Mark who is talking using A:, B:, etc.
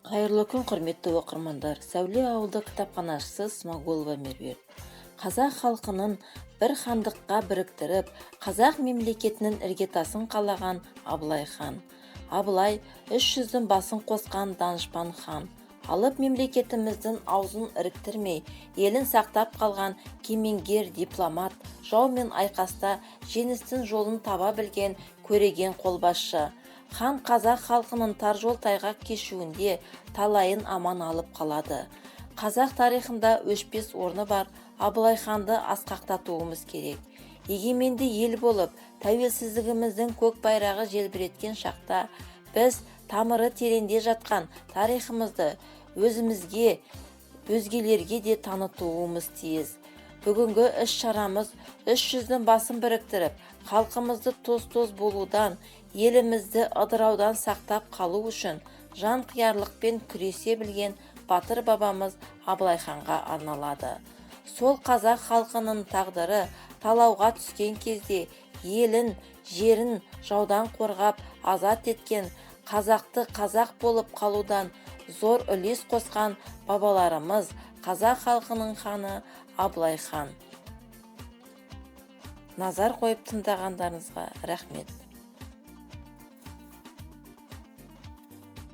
A: Қайырлы күн, құрметті оқырмандар! Сәуле ауылдық кітапханашысы Смағұлова Меруерт. Қазақ халқының бір хандыққа біріктіріп, қазақ мемлекетінің іргетасын қалаған Абылай хан. Абылай – үш жүздің басын қосқан данышпан хан, алып мемлекетіміздің аузын іріктірмей, елін сақтап қалған кемеңгер дипломат, жаумен айқаста жеңістің жолын таба білген көреген қолбасшы. Хан қазақ халқының тар жол тайғақ кешуінде талайын аман алып қалады. Қазақ тарихында өшпес орны бар Абылай ханды асқақтатуымыз керек. Егеменді ел болып, тәуелсіздігіміздің көк байрағы желбіреткен шақта біз тамыры тереңде жатқан тарихымызды өзімізге, өзгелерге де танытуымыз тиіс. Бүгінгі іс-шарамыз үш жүздің басын біріктіріп, халқымызды тоз-тоз болудан, елімізді ыдыраудан сақтап қалу үшін жанқиярлықпен күресе білген батыр бабамыз Абылай ханға арналады. Сол қазақ халқының тағдыры талауға түскен кезде елін, жерін жаудан қорғап, азат еткен, қазақты қазақ болып қалудан зор үлес қосқан бабаларымыз, қазақ халқының ханы Абылай хан. Назар қойып тыңдағандарыңызға рахмет.